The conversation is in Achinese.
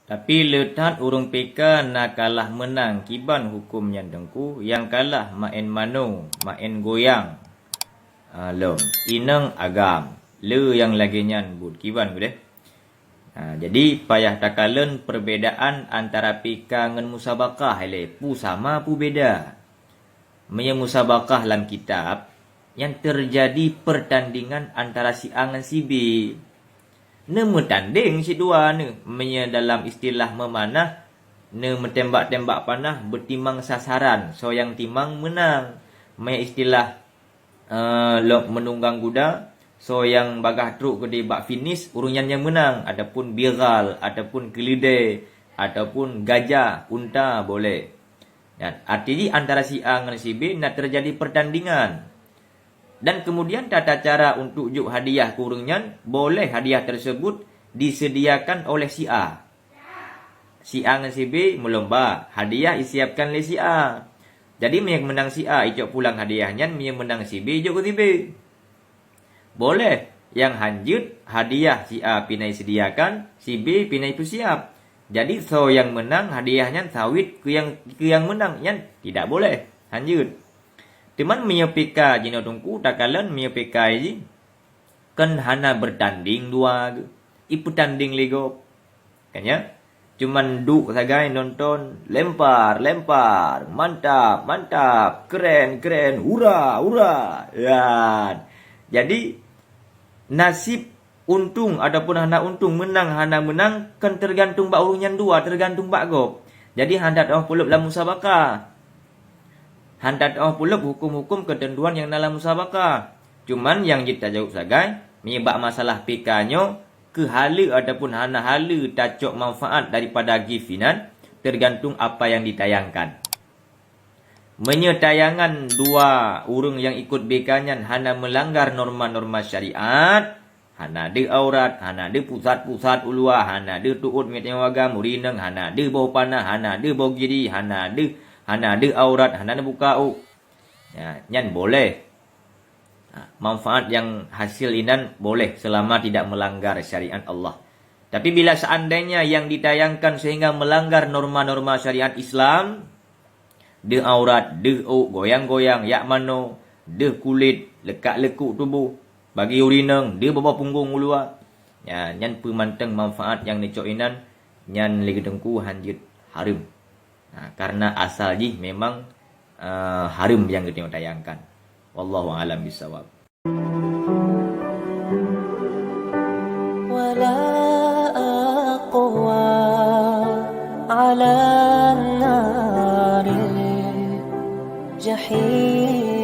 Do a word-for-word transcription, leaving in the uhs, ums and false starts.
Tapi le that ureuëng P K na kalah meunang kiban huköm nyan Teungku, nyang kalah maén mano, maén goyang. Ah, lom, inong agam, le nyang lagée nyan buet kiban geuh deh. Ah, jadi payah takalon perbedaan antara P K ngon musabakah ilée, peue sama peue beda. Meunyoe musabakah lam kitab, nyan teujadi peurtandingan antara si A ngon si B. Neumeutandeng sidua neuh, meunyoe dalam istilah meumanah, neumeutembak-tembak panah beutimang sasaran, soe nyang timang meunang. Meunyoe istilah, eh, lok meununggang guda, soe nyang bagah trok keudeh bak finish, ureuëng nyan nyang meunang, ataupun bigal, ataupun keuleudée, ataupun gajah, unta, boleh. Dan arti jih antara si A ngon si B na teujadi peurtandingan. Dan keumudian tata cara untuk jok hadiah keu ureuëng nyan, boleh hadiah teusebut disediakan oleh si A. Si A ngon si B meulomba, hadiah isiapkan lé si A. Jadi meunyoe meunang si A, icok pulang hadiah nyan, meunyoe meunang si B, ijok keu si B. Boleh, nyang hanjeuet hadiah si A pih na isediakan, si B pih na ipeusiap. Jadi soe nyang meunang hadiah nyan sawit keu nyang, keu nyang meunang nyan tidak boleh, hanjeuet. Teuma meunyoe P K jinoe Teungku takalon meunyoe P K jih kan hana beurtanding dua geuh, ipeutanding lé gob. Kan ya? Cuman duek sagai nonton, lempar, lempar, mantap, mantap, keren, keren, hura, hura. Ya. Jadi nasib untung ataupun hana untung, meunang hana meunang kan teugantung bak ureuëng nyan dua, teugantung bak gob. Jadi hana teuoh peuleueb lam musabakah. Hana teuoh peuleueb huköm-huköm keuteuntuan nyang na lam musabakah. Cuman nyang jeuet tajaweueb sagai, meunyoe bak masalah P K nyoe, keu haleue ataupun hana haleue tacok manfaat daripada gift inan, teugantung apa nyang ditayangkan. Meunyoe tayangan dua ureuëng nyang ikot B K nyan hana meulanggar norma-norma syariat, hana deuh aurat, hana deuh pusat-pusat uluwa, hana deuh tuot miet nyang agam, ureuëng inong, hana deuh boh panah, hana deuh boh giri, hana deuh, hana deuh aurat, hana deuh buka ôk. Ya, nyan boleh. Ha, manfaat nyang hasil inan boleh selama tidak melanggar syariat Allah. Tapi bila seandainya yang ditayangkan sehingga melanggar norma-norma syariat Islam, deuh aurat, deuh ôk, goyang-goyang, jak mano, deuh kulét, leukak-leukuk tuboh, bagi ureuëng inong, deuh babah punggong uluwa, ya, nyan peue mantong manfaat nyang neucok inan, nyan lé geuteungku hanjeuet hareuem. Ha, karena asal jih memang, eh, hareuem nyang geutanyoe tayangkan. Wallahu a'lam bissawab. ولا أقوى على النار الجحيم.